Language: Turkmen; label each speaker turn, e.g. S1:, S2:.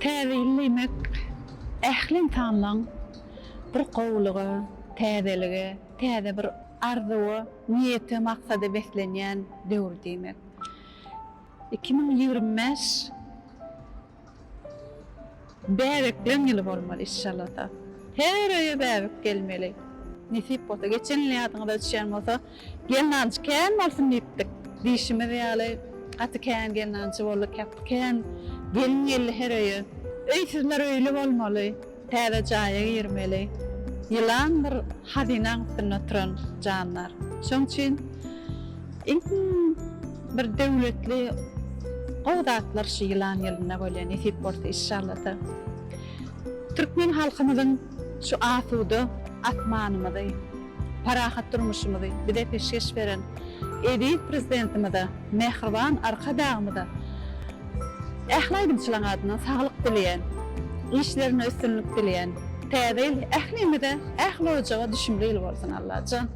S1: Täze ýyl diýmek ähli ynsanlaň bir gowulyga, täzelige, täze bir arzuwa, niýete, maksada beslenýän döwür diýmek. 2025 Bäbekleň ýyly bolmaly inşallata. Her öýe bäbek gelmeli. Nesip bolsa geçen ýyl ýadyňyza düşýän bolsa gelnanjy kän bolsun diýipdik. Diýşimiz ýaly gaty kän gelnanjy boldy kän gelin geldi her öýe. Öýsüzler öýli bolmaly. Täze jaýa girmeli. Ýylan bir hazynaň üstünde oturan jandar. Şoň üçin iň bir döwletli gowy zatlar şu ýylan ýylynda bolýar nesip bolsa işşallata. Türkmen halkymyzyň şu asuda asmanymyzy, parahat durmuşymyzy bize peşgeş beren eziz Prezidentimize, mähriban Arkadagymyza ähli aýdymçylaryň adyndan saglyk dileýän. Işlerinde üstünlik dileýän. Täze ýyl ählimize, ähli ojaga düşümli ýyl bolsun Allajan.